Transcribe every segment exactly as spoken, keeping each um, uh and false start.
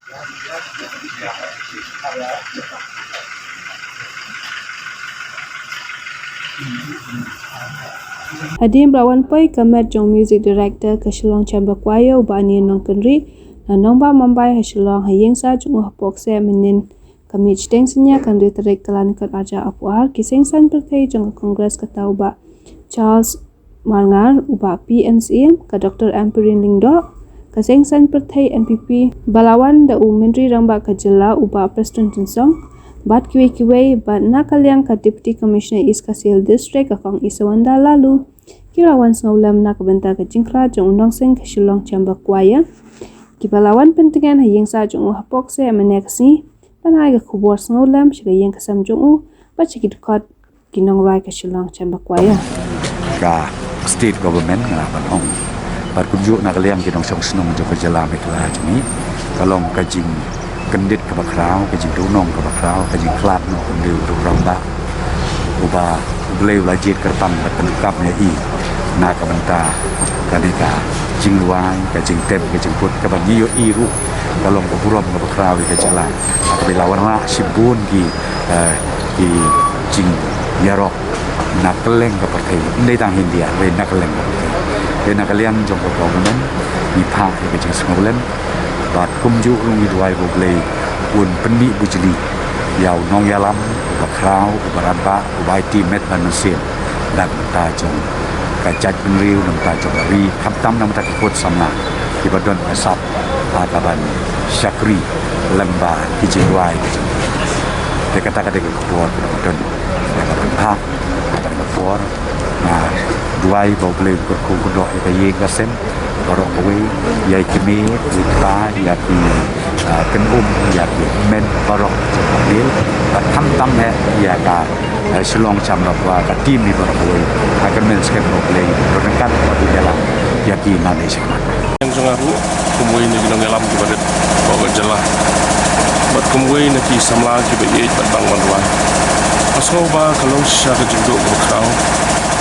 Hadien ba la wan poi ka met jong Music Director ka Shillong Chamber Choir u Bah Anil Nongkynrih na nongbah Mumbai ha Shillong ha ïing sah jong u hapoh kseh mynnin ka miet shiteng synñia ka hynriew tarik Kyllalyngkot arhajar arphew ar, ki seng saiñ pyrthei jong ka Congress kata u Bah Charles Marngar, u Bah P N Syiem, ka Doctor Ampareen Lyngdoh, ka seng saiñ pyrthei N P P ba la wan da u Myntri Rangbah ka jylla u Bah Prestone Tynsong bad kiwei kiwei, bad na ka liang ka Deputy Commissioner East Khasi Hills District ka Kong Isawanda Laloo, ki la wan sngewlem na ka bynta ka jingkhlad jong u nongseng ka Shillong Chamber Choir, kiba la wan pyntngen ha ïing sah jong u hapoh kseh mynne ka sngi ban ai ka khubor sngewlem sha ka ïing ka sem jong u bad sha ki dkhot ki nongrwai ka Shillong Chamber Choir. Ka state government nga la ban ong, bad kumjuh na ka liang ki nongshong shnong jong ka jylla Meghalaya jong ngi, ka long ka jingkyndit kaba khraw, ka jingduhnong kaba khraw, ka jingkhlad noh u rangbah uba U Blei u la jied kyrpang bad pyndonkam ïa i na ka bynta kane ka jingrwai, ka jingtem, ka jingput kaba ngi ïohi ruh ka long ka burom kaba khraw ïa ka jylla. Kaba la wanrah shibun ki, eh, ki jingïarap na kylleng ka pyrthei, ym dei tang India, hynrei na kylleng ka pyrthei. Te na ka liang jong ka government ngi phah ïa ka jingsngewlem bad kumjuh ruh ngi duwai ba U Blei un pynmih bujli ïa u nongïalam uba khraw, uba rangbah, uba aiti met bad mynsiem na ka bynta jong ka jaitbynriew, na ka bynta jong ka ri, khamtam na ka bynta ki khun samla kiba don ka sap ha kaban shakri lyngba ki jingrwai. Te kata ka dei ka khubor kaba don ïa kaban phah ha kane ka por. Nga duwai ba U Blei un kyrkhu kyrdoh ïa ka ïing ka sem baroh kawei, ïa i kmie, ïa i kpa, ïa ki, ah, kynum, ïa ki hynmen baroh jong ka pyrthei, bad khamtam eh ïa ka, eh, Shillong Chamber Choir, ka team hi baroh kawei. Nga kyrmen skhem ba U Blei un ryngkat bad un ïalam ïa ki nangne shakhmat. Ïa jong nga ruh kum uwei na ki nongïalam kiba rit hapoh ka jylla bad kum uwei na ki samla kiba ïeit bad bang ban rwai, nga sngew ba ka long shisha ka jingduh kaba khraw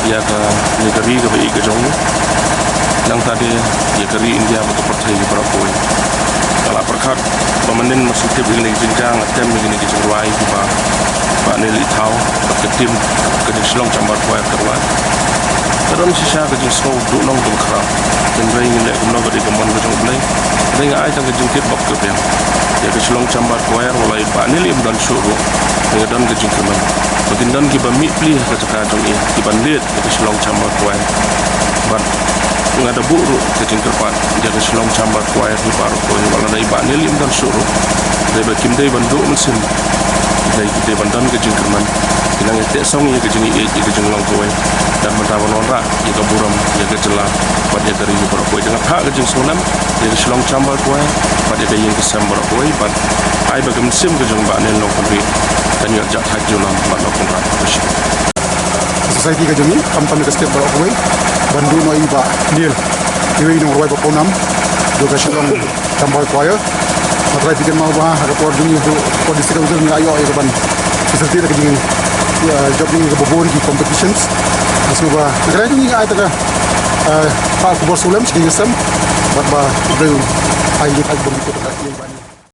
ïa kane ka ri kaba ïeit ka jong ngi, nangta de ïa ka ri India bad ka pyrthei baroh kawei. Nga la pyrkhat ba mynnin ma sngewtip ïa kine ki jingjia, nga tem ïa kine ki jingrwai kiba Bah Anil i thaw bad ka team ka jong Shillong Chamber Choir ka rwai. Ka don shisha ka jingsngew duhnong kaba khraw. Hynrei ngin leh kumno, ka dei ka mon ka jong U Blei. Hynrei nga ai tang ka jingkit bok ka biang ïa ka Shillong Chamber Choir, wat la i Bah Anil im don shuh ruh, ngi don ka jingkyrmen ba kin don kiba mih pli ha ka jaka jong i, kiban leit ïa ka Shillong Chamber Choir. Bad nga da buh ruh ka jingkyrpad ïa ka Shillong Chamber Choir hi baroh kawei, wat la i Bah Anil im don shuh ruh, dei ba kim dei ban duh mynsiem, dei, dei ban don ka jingkyrmen, ki nang ïa teh song ïa ka jingïeit, ïa ka jinglong kawei, na ka bynta ban wanrah ïa ka burom ïa ka jylla bad ïa ka ri baroh kawei. Te nga phah ka jingsngewlem ïa ka Shillong Chamber Choir bad ïa ka ïing ka sem baroh kawei, bad ai ba ka mynsiem ka jong Bah Anil Nongkynrih kan ïoh jah thait junom bad Nongkynrad. Ka society ka jong ngi, khamtam ïa ka state baroh kawei, ban duh noh ïa i Bah Anil, iwei i nongrwai ba pawnam jong ka Shillong Chamber Choir. Nga trai phi kynmaw ba ha ka por jong ngi ruh, por District Council ngi la ïoh ïa ka ban facilitate ka jing, ïa, jop jong ngi kaba bun ki competitions. Nga sngew ba na ka liang jong ngi nga ai tang ka, eh, phah khubor sngewlem sha ki ïing sem bad ba U Blei un ai ïa ka bun ki